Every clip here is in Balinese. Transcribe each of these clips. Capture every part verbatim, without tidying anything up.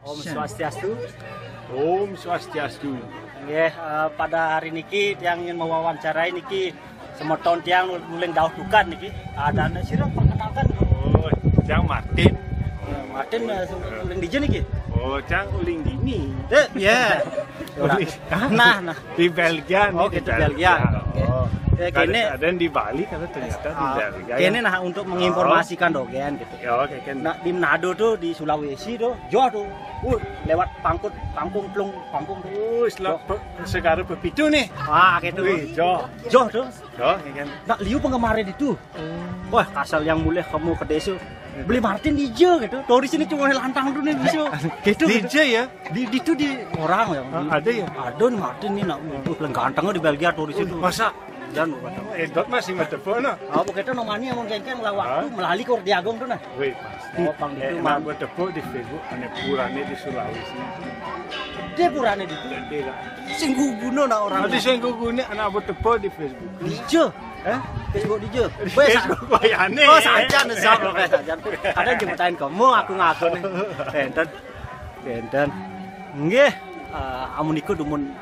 Om Swastiastu. Om Swastiastu. Nggih, eh, pada hari niki tiang ingin mewawancarai niki semeton tiang uling dauh tukad niki. Ada sira perkenalkan. Oh, tiang Martin. Eh, Martin, eh, uling dija niki? Oh, tiang uling dini. Eh, ya. Uling, nah, nah. Di Belgia. Oh, nih, gitu, di Belgia. Belgia. Oke. Oh. Ya, ada, kene ada yang di Bali karena ternyata di, ah, Belgia, kene ya. Nah, untuk menginformasikan dogen gitu. Ya, oke, kan. Nah, di Manado tuh, di Sulawesi tuh, joh tuh. Uh, lewat Pangkut, Pangkung, Plung, Pangkung tuh. Uh, sela-, joh. Pe-, Segara Pepitu nih. Ah, gitu. Wih, joh. Joh tuh. Joh, ya kan. Nah, liu penggemar itu. Wah, kasal yang mulih kamu ke desa. Beli Martin dija gitu. Turis ini cuma lantang tuh nih bisa. Gitu, gitu. Dija ya? Di, di itu di orang ya. Ah, ada ya? Ada nih Martin nih, nak, uh, paling ganteng di Belgia turis itu. Masa? Jan, bukan. Edot masih ngetepuk, no? Oh, begitu namanya mau kengkeng lah waktu. Hah? Melali ke Wardi Agung tuh, nah. Wih, pasti. Oh, pang eh, itu, enak mang. Buat tepuk di Facebook, ane purane di Sulawesi. Dia purane di itu. Gede lah. Sing guguno nak orang. Nanti sing guguno anak buat tepuk di Facebook. Dija. Eh? Facebook dija. Di Facebook wayane. Oh, saja nih, Zak, oke, saja. Ada jemputain kamu, aku ngaku nih. Enten. Enten. Nggih, eh, amun iku dumun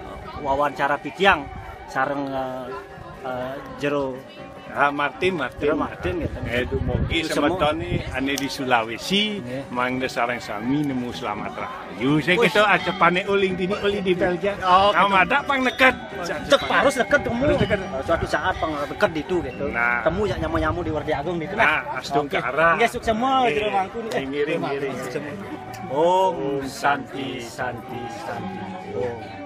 wawancara titiang sareng, eh, eh, Jero. Ah, Martin, Martin. Jero Martin, gitu. Eh, dumugi semeton nih, ane di Sulawesi, nggih. Mangda sareng sami nemu selamat rahayu. Saya gitu aja panik uling dini, uling di Belgia. Oh, gitu. Ada pang neket. Cek parus neket kamu. Parus neket. Suatu saat pang neket itu gitu. Nah. Temu ya nyamu-nyamu di Wardi Agung gitu. Nah, astungkara. Nggih, sukses semua, Jero Mangku nih. Ngiring, ngiring. Sukses semua. Om Santi, Santi, Santi. Om.